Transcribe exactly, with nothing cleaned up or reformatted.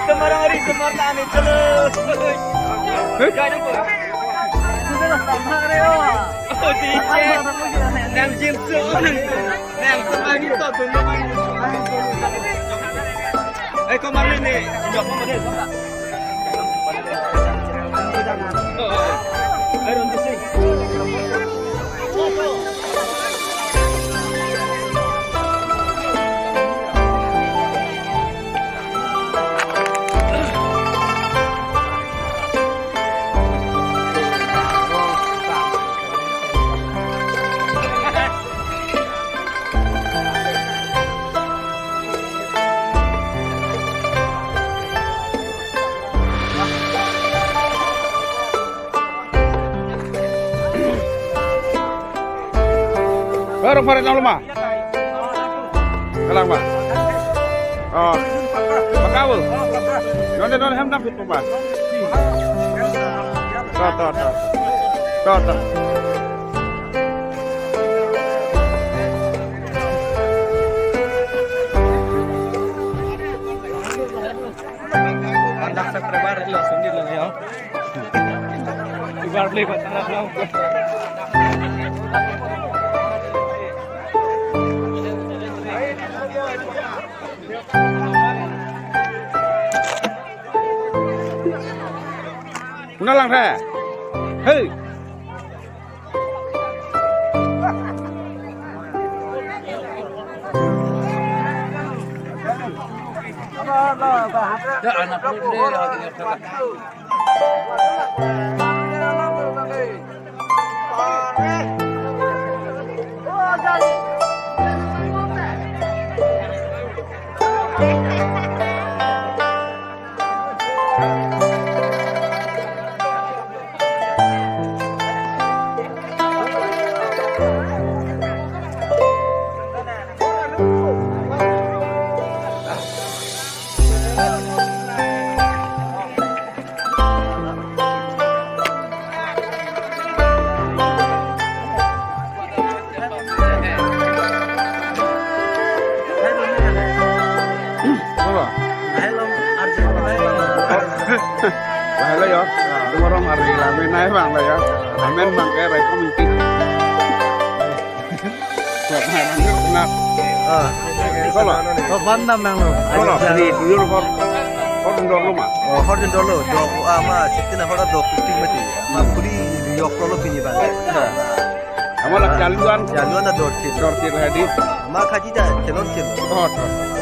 Itu marang hari itu marang kami terus. Hei? Gak ada apa. Sudah lah, sama Reo. Oh, di cek. Nang James tu. Nang tu lagi tu, tu lagi. Eh, kau mana ni? Jawab mana ni? Baru parit nang luma. Kalang ba. Oh. Pakabul. Nonde non hem dam put ba. To to to. To to. Anak subscriber lo sendiri lo ya. Ibar beli buat anak lo. Kuna lang the. Hei. Hello. Hello, Arjun. Hello. Hello, ya. Rumah rom hari lamen naik bang lah ya. Lamen bang kayak rekom inti. Buat hari ini kena. Ah. Hello. Oh, vandam nang lo. Hello. Di dulu kor kor dulu rumah. Oh, kor dulu lo. Dok apa? Sitin apa dok kuting mati. Ma puri yok lo pini bang. Ama la jaluan. Jaluan na dorchit. Dorchit hadi. Ma khaji da chelon chel. Oh, oh.